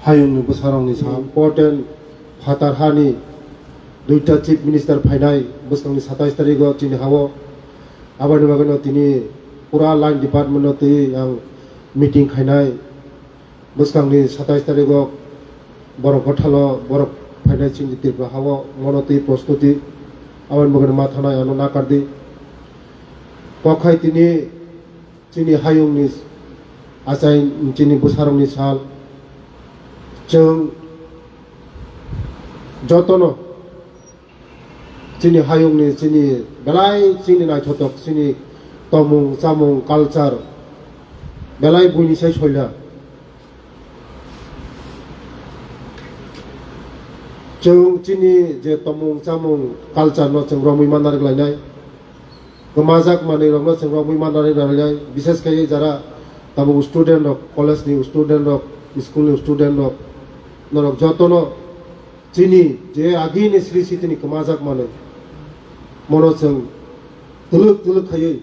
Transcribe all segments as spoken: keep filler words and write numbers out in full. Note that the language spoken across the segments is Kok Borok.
Hayungni bwsarokni sa important phatar hani duita chief minister phainai bwskangni satais tarigo chini hao. Aboni bagwino tini pura line department no twi ang meeting khainai. Bwskangni satais tarigo borok kwthalo borok phainai chini Tripura hao, mono twi prostuti. Aboni bagwino ma thanai ano nakardi. Kokhai tini chini hayungni achai chini bwsarokni sal. Chwng jotono chini hayungni chini belai chini naithotok chini tomung chamung culture belai buini sai soila. Chwng chini je tomung chamung culture no chwng romwi manna rwglainai. Kwmajak manwi rokno chwng romwi manna rwglainai. Bishes khe jara tabuk student rok, college ni student rok, school ni student rok, norok jotono chini je agini sri sitini kwmajak manwi mono chwng twlwk twlwk khaiwi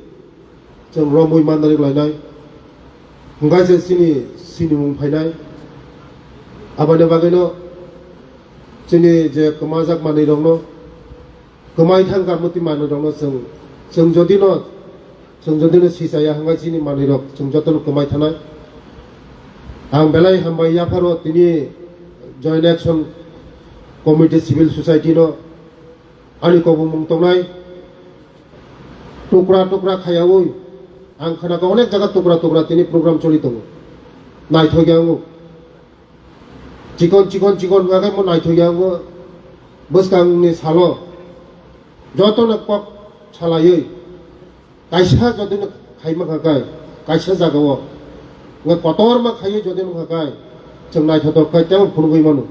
chwng romwi manna rwglainai. Hwnkhe se chini sinimung phainai. Aboni bagwino chini je kwmajak manwi rokno kwmai thang karmoti manwi rokno chwng, chwng jodino, chwng jodino sichaya hwnkhe chini manwi rok chwng jotono kwmai thanai. Ang belai hambai yapharo tini Joint Action Committee Civil Society no ani kobongmung tongnai. Tukra tukra khayaui ang khwnakha onek jaga tukra tukra tini program choli tongo. Naithok ya wngo. Chikon chikon chikon wngkha khe mo naithok ya wngo. Bwskangni salo jotono kok salaiwi kaisa jodino khaima kha khe kaisa jagao wngkha kotorma khaiwi jodino kha khe chwng naithotok khe teibo phunugwi mano.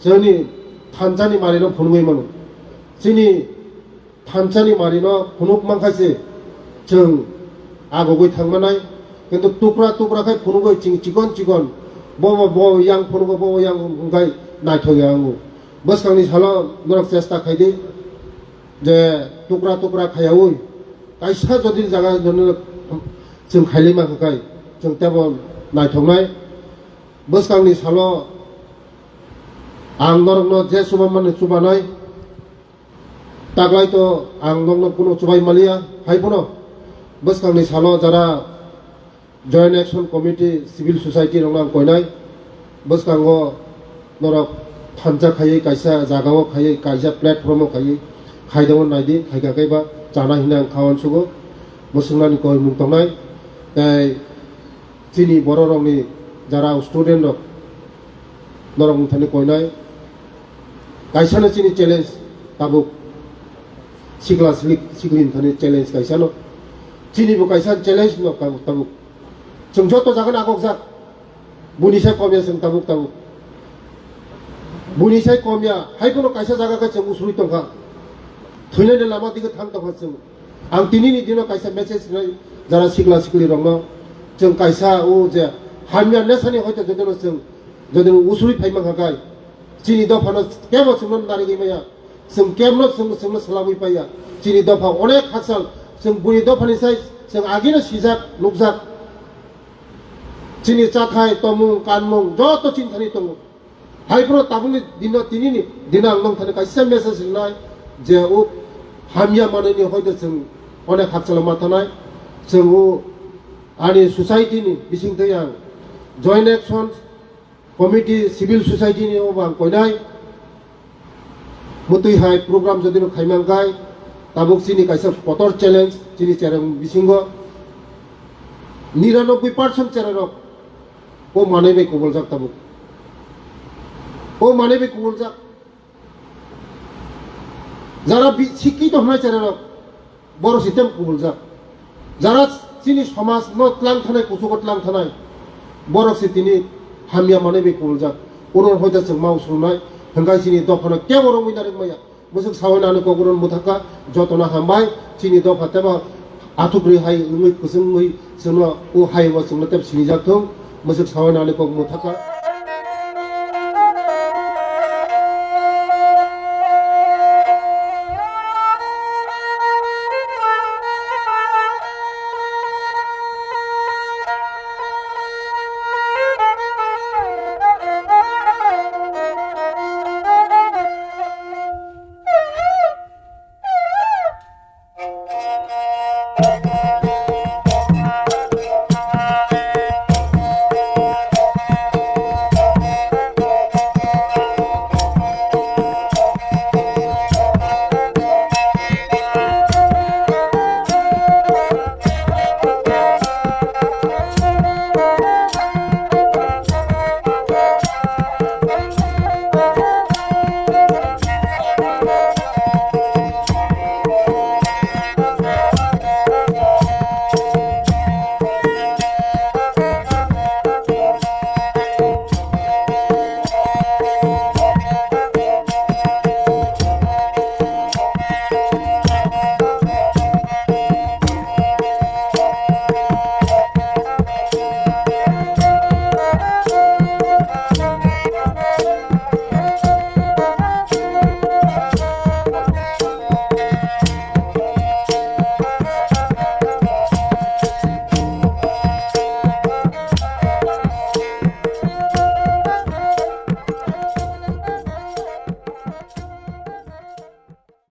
Chini thansani manwino phunugwi mano. Chini thansani manwino phunuk mankha se chwng agogwi thangmanai, kintu tukra tukra khai phunugwi ching chikon chikon, bo bo bo yang phunugo, bo bo yang hwnkhai naithok ya wngo. Bwskangni salo norok chesta khaidi je tukra tukra khayaui kaisa jodi jaga jodi chwng khailai mankha khai chwng teibo naithoknai. Bwskangni salo ang norokno je chuba mani chubanai. Taklai to ang nokno kuno chubai maliya, hai phano bwskangni salo jara Joint Action Committee, Civil Society rokno ang koinai, bwskango norok thansa khaiwi kaisa jagao khaiwi kaisa platform o khaiwi khaidao naidi, khaika kaiba chana hinwi ang kha uansugo, bwswngnani koimung tongnai, tei chini bororokni jara student rok, norok wngthani koinai. Kaisano chini challenge tabuk sikla silik sikli wngthani challenge kaisano. Chini bo kaisa challenge no tabuk tabuk. Chwng joto jaga no agokjak. Buni sai komya chwng tabuk tabuk. Buni sai komya, hai kono kaisa jaga khe chwng usuri tongkha. Thwinani lama dige thang tongkha chwng. Ang tini ni dino kaisa message rinai jara sikla sikli rokno, chwng kaisa o je hamya nesani hoito jotono chwng jotono usuri phai mankha kai chini dophano kebo chwngno narigwi maya, chwng kebno chwng chwngno swlabwi paiya. Chini dopha onek hakchal, chwng buni dophani sai chwng agino sijak nukjak. Chini chathai tomung kanmung joto chini thani tongo. Hai phano tabukni dino tinini dino ang nongthani kaisa message rinai je o hamya manwini hoito chwng onek hakchalo ma thanai. Chwng o ani society ni bisingtwi ang Joint Action Committee, Civil Society ni obo ang koinai. Mutwi hai program jodi no khaimang kai tabuk chini kaisa kotor challenge chini chereng bisingo niranobboi percent chererok o manwi bai kubuljak tabuk. O manwi bai kubuljak. Jara bi-, sikki to hwnai chererok, borok si tebo kubuljak. Jara chini somaj no tlang thanai, kuchugo tlang thanai, borok si tini hamya manwi bai kubuljak. Oro hoita chwng ma usungnai, hwnkhai chini dophano kebo romwi narwk maya. Bwswk sawi nani kok oro mwthaka, jotono hambai, chini dopha tebo athuk rwi hai wngwi kwchwng wngwi chwngno o hai o chwngno tebo sinijak thung, bwswk sawi nani kok mwthaka.